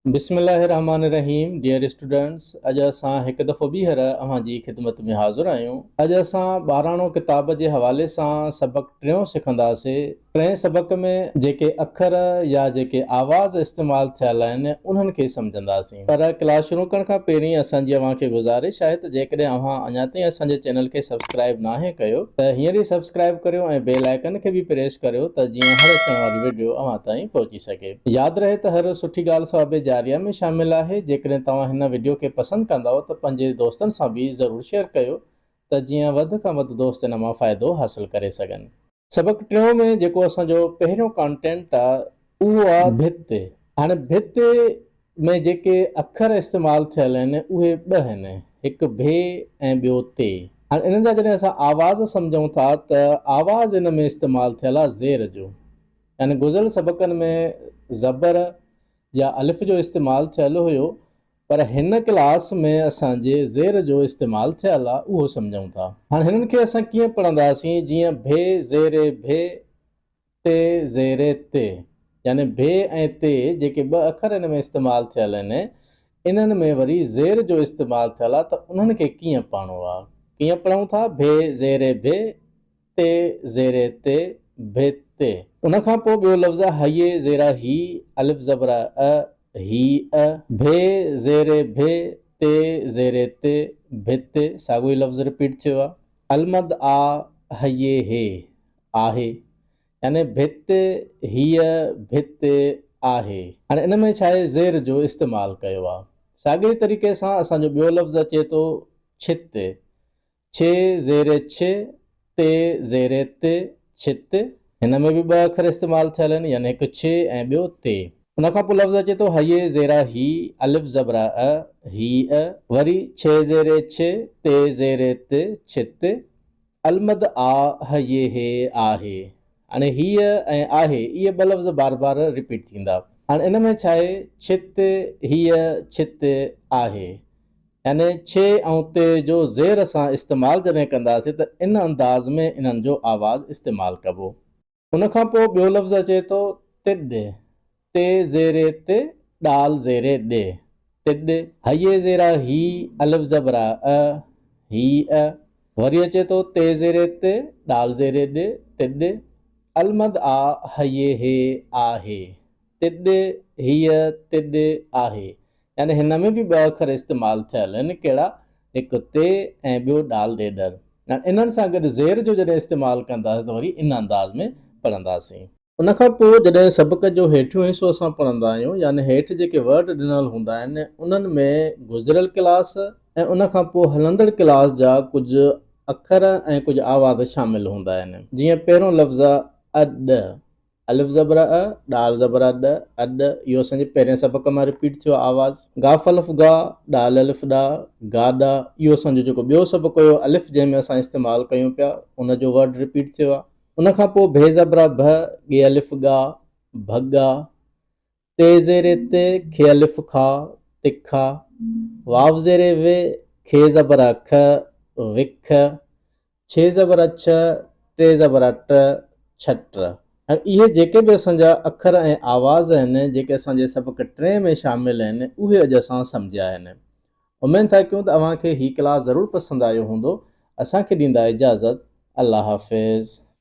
بسم الله الرحمٰن الرحيم ڊيئر اسٽوڊنٽس اڄ اسان هڪ دفعو ٻيهر اوهان جي خدمت ۾ حاضر آهيون اڄ اسان ٻاراڻو ڪتاب جي حوالي سان سبق ٽيون سکنداسي ٽئين سبق ۾ جيڪي اکر يا جيڪي آواز استعمال ٿيل آهن انهن کي سمجهنداسين پر ڪلاس شروع ڪرڻ کان پهرين اسان جي اوهان کي گذارش آهي ته جيڪڏهن اوهان اڃا تائين اسان جي چينل کي سبسڪرائيب ناهي ڪيو ته هينئر ئي سبسڪرائيب ڪريو ۽ بيل آئيڪن کي به پريس ڪريو ته جيئن هر اچڻ واري وڊيو اوهان تائين پهچي سگهي. ياد رهي ته هر سٺي ڳالهه ثواب جاريه ۾ شامل آهي، جيڪڏهن توهان هن وڊيو کي پسند ڪندؤ ته پنهنجي دوستن سان به ضرور شيئر ڪيو ته جيئن وڌ کان وڌ دوست ان مان فائدو حاصل ڪري سگهن. سبق ٽيون ۾ جيڪو اسان جو پهريون ڪانٽينٽ آ اهو آ ڀت. هاڻي ڀت ۾ جيڪي اکر استعمال ٿيل آهن اهي ٻه آهن، هڪ ڀي ۽ ٻيو تي. هاڻي انهن جا جڏهن اسان آواز سمجهون ٿا ته آواز ان ۾ استعمال ٿيل آ زير جو. يعني گذريل سبقن ۾ زبر يا الف جو استعمال ٿيل هيو پر هن ڪلاس ۾ اسان جي زير جو استعمال ٿيل آ اهو سمجهون ٿا. هاڻي هنن کي اسان ڪيئن پڙهنداسين جيئن ڀي زير ڀي تي زير تي يعني ڀي ۽ تي جيڪي ٻه اکر هن ۾ استعمال ٿيل آهن انهن ۾ وري زير جو استعمال ٿيل آ ته انهن کي ڪيئن پڙهڻو آ ڪيئن پڙهون ٿا ڀي زير ڀي تي زير تي، ڀ تي. ان کان پوء ٻيو لفظ آ هيء زير هي، الف زبر ا، هي ا. ڀ زير ڀ، تي زير تي، ڀ تي، ساڳيو ئي لفظ رپيٽ ٿيو آ. المد آ، هيء هي، آهي. يعني ڀت، هيء، ڀت، آهي. هاڻي ان ۾ ڇا آهي زير جو استعمال ڪيو آ. ساڳئي ئي طريقي سان اسان جو ٻيو لفظ اچي ٿو ڇت. ڇ زير ڇ، ت زير ت، ڇت. هن ۾ به ٻه اکر استعمال ٿيل آهن يعني هڪ ڇ ۽ ٻيو ت. ان کان پوء لفظ اچي ٿو هيء زير هي، الف زبر ا، هي ا، وري ڇ زير ڇ، ت زير ت، ڇت. المد آ، هيء هي، آهي. هاڻي هيء ۽ آهي اهي ٻه لفظ بار بار رپيٽ ٿيندا. هاڻي ان ۾ ڇا آهي ڇت، هيء، ڇت، آهي. يعني ڇ ۽ ت جو زير سان استعمال جڏهن ڪنداسين ته ان انداز ۾ انهن جو آواز استعمال ڪبو. ان کان پوء ٻيو لفظ اچي ٿو تڏ، ت زير ت، ڏال زير ڏ، تڏ، هيء زير هي، الف زبر ا، هي ا، وري اچي ٿو ت زير ت، ڏال زير ڏ، تڏ، المد آ، هيء هي، آهي، تڏ، هيء، تڏ، آهي. يعني هن ۾ به ٻه اکر استعمال ٿيل آهن، ڪهڙا؟ هڪ تي ۽ ٻيو ڏال ڏيڏر. هاڻي انهن سان گڏ زير جو جڏهن استعمال ڪنداسين ته وري ان انداز ۾ پڙهنداسين. ان کان پوء جڏهن سبق جو هيٺيون حصو اسان پڙهندا آهيون يعني هيٺ جيڪي ورڊ ڏنل هوندا آهن انهن ۾ گذريل ڪلاس ۽ ان کان پوء هلندڙ ڪلاس جا ڪجهه اکر ۽ ڪجهه آواز شامل هوندا آهن. جيئن پهريون لفظ اڏ الف زبر ا، ڏال زبر ا ڏ، اڏ، اهو اسان جي پهرين سبق مان رپيٽ ٿيو آهي آواز. گاف الف گا، ڏال الف ڏا، گا ڏا، اهو اسان جو جيڪو ٻيو سبق هيو الف جنهن ۾ اسان استعمال ڪيون پيا ان جو ورڊ رپيٽ ٿيو آهي. ان کان پوء ڀي زبر ڀ، ڳي الف ڳا، ڀڳا، تي زير ت، کي الف کھا، تکا، واو زير و، کي زبر کھ، وک، ڇ زبر ڇ، ٽ زبر ٽ، ڇٽ. هاڻي اهي جيڪي به اسان جا اکر ۽ آواز آهن، جيڪي اسان جي سبق ٽئين ۾ شامل آهن، اهي اڄ اسان سمجهيا آهن. اميد ٿا ڪيون ته اوهان کي هي ڪلاس ضرور پسند آيو هوندو. اسان کي ڏيندا اجازت. الله حافظ.